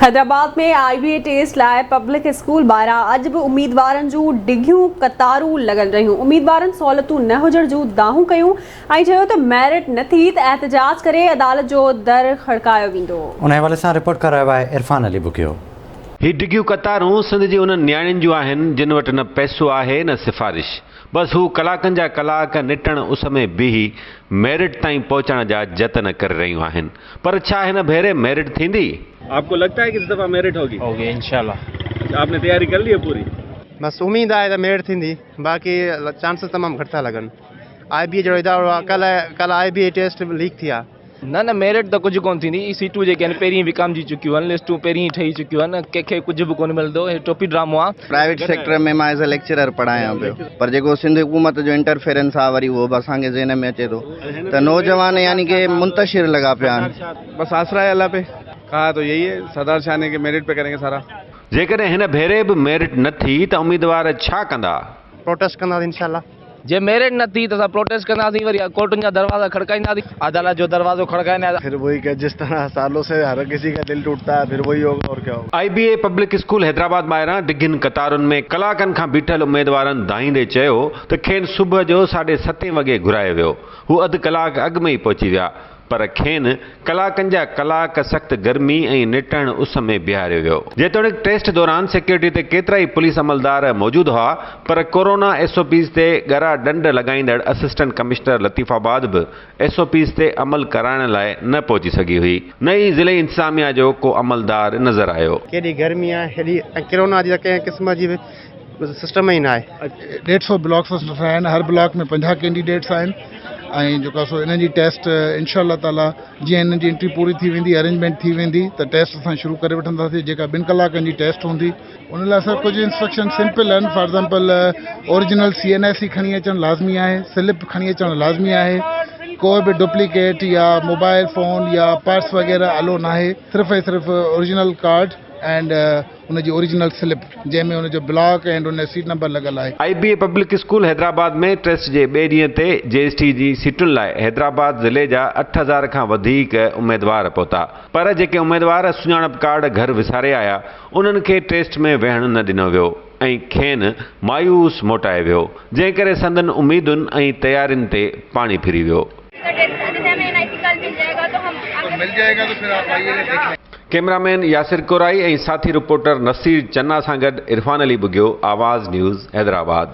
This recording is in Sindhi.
Hyderabad ۾ I B A test لاء پبلڪ اسڪول ٻاهران اڄ به اميدوارن جون ڊگهيون قطارون لڳل رهيون، اميدوارن سهولتون نه هجڻ جون دانهون ڪيون ۽ چيو ته ميرٽ نه ٿي ته احتجاج ڪري عدالت جو در کڙڪايو ويندو. ان حوالي سان رپورٽ ڪري رهيو آهي عرفان علي ٻگهيو. هي ڊگهيون قطارون سنڌ جي انهن نياڻين جون آهن جن وٽ نه پئسو آهي نه سفارش، بس هو ڪلاڪن جا ڪلاڪ نٽهڻ اس ۾ بيهي ميرٽ تائين پهچڻ جا جتن ڪري رهيون آهن پر ڇا هن ڀيري ميرٽ ٿيندي؟ آپ ڪو لگتا هي ڪي اس دفعه ميرٽ هوگي؟ هوگي انشاء الله. اڇا آپ ني تياري ڪر لي هي پوري؟ بس اميد آهي ته ميرٽ ٿيندي باقي چانسز تمام گهٽ ٿا لڳن آء بي اي جهڙو ادارو آهي ڪلهه ڪلهه آء بي اي ٽيسٽ به ليڪ ٿي آهي. نه نه ميرٽ ته ڪجهه ڪونه ٿيندي سيٽون جيڪي آهن پهرين وڪامجي چڪيون آهن لسٽون پهرين ئي ٺهي چڪيون آهن ڪنهن کي ڪجهه به ڪونه ملندو هي ٽوپي ڊرامو آهي. پرائيويٽ سيڪٽر ۾ مان ايز اي ليڪچرر پڙهايان پيو پر جيڪو سنڌ حڪومت جو انٽرفيرنس آهي وري اهو به اسان کي ذهن ۾ اچي ٿو ته نوجوان يعني ڪي منتشر لڳا پيا آهن. بس آسرا هي الله پي ڪها تو يهي هي سردار شاهه ني ڪي ميرٽ پي ڪرينگي سارا. جيڪڏهن هن ڀيري به ميرٽ نه ٿي ته اميدوار ڇا ڪندا؟ پروٽيسٽ ڪنداسين انشاء الله. جي ميرٽ نه ٿي ته اسان پروٽيسٽ ڪنداسين وري ڪورٽن جا دروازا کڙڪائينداسين. عدالت جو دروازو کڙڪائينداسين. پھر وھي ڪه جس طرح سالو سي ھر ڪسي ڪا دل ٽوٽتا ھي پھر وھي ھوگا اور ڪيا ھوگا. I B A public school Hyderabad ٻاهران ڊگهين قطارن ۾ ڪلاڪن کان بيٺل اميدوارن دانهيندي چيو ته کين صبح جو ساڍي ستين وڳي گهرايو ويو، هو اڌ ڪلاڪ اڳ ۾ ئي پهچي ويا پر کين ڪلاڪن جا ڪلاڪ سخت گرمي ۽ نٽهڻ اس ۾ بيهاريو ويو. جيتوڻيڪ ٽيسٽ دوران سيڪيورٽي تي ڪيترائي پوليس عملدار موجود هئا پر ڪورونا ايس او پيز تي ڳرا ڏنڊ لڳائيندڙ اسسٽنٽ ڪمشنر لطيف آباد به ايس او پيز تي عمل ڪرائڻ لاء نه پهچي سگهي هئي نه ئي ضلعي انتظاميا جو ڪو عملدار نظر آيو. ڪيڏي گرمي آهي هيڏي ۽ ڪرونا جي ته ڪنهن قسم جي به سسٽم ئي ناهي. ڏيڍ سئو بلاڪس آهن هر بلاڪ ۾ 50 ڪينڊيڊيٽس آهن ۽ جيڪو آهي سو انهن جي ٽيسٽ انشاء الله تعالي جيئن انهن جي انٽري پوري ٿي ويندي ارينجمينٽ ٿي ويندي ته ٽيسٽ اسان شروع ڪري وٺنداسين جيڪا ٻن ڪلاڪن جي ٽيسٽ هوندي. ان لاء سر ڪجهه انسٽرڪشن سمپل آهن for example original C N I C کڻي اچڻ لازمي آهي سلپ کڻي اچڻ لازمي آهي ڪو به ڊپليڪيٽ يا موبائل فون يا پرس وغيره الو ناهي صرف ۽ صرف اوريجنل ڪارڊ اينڊ ان جي اوريجنل سلپ جنهن ۾ ان جو بلاڪ اينڊ ان جو سيٽ نمبر لڳل آهي. I B A public school Hyderabad ۾ test جي ٻئي ڏينهن تي جي ايس ٽي جي سيٽن لاء حيدرآباد ضلعي جا 8000 کان وڌيڪ اميدوار پهتا پر جيڪي اميدوار سڃاڻپ ڪارڊ گهر وساري آيا انهن کي ٽيسٽ ۾ ويهڻ نه ڏنو ويو ۽ کين مايوس موٽايو ويو جنهن ڪري سندن اميدن ۽ تيارين تي پاڻي ڦري ويو. ڪئميرا مين ياسر ڪورائي ۽ ساٿي رپورٽر نصير چنا سان گڏ عرفان علي ٻگهيو، آواز نيوز، حيدرآباد.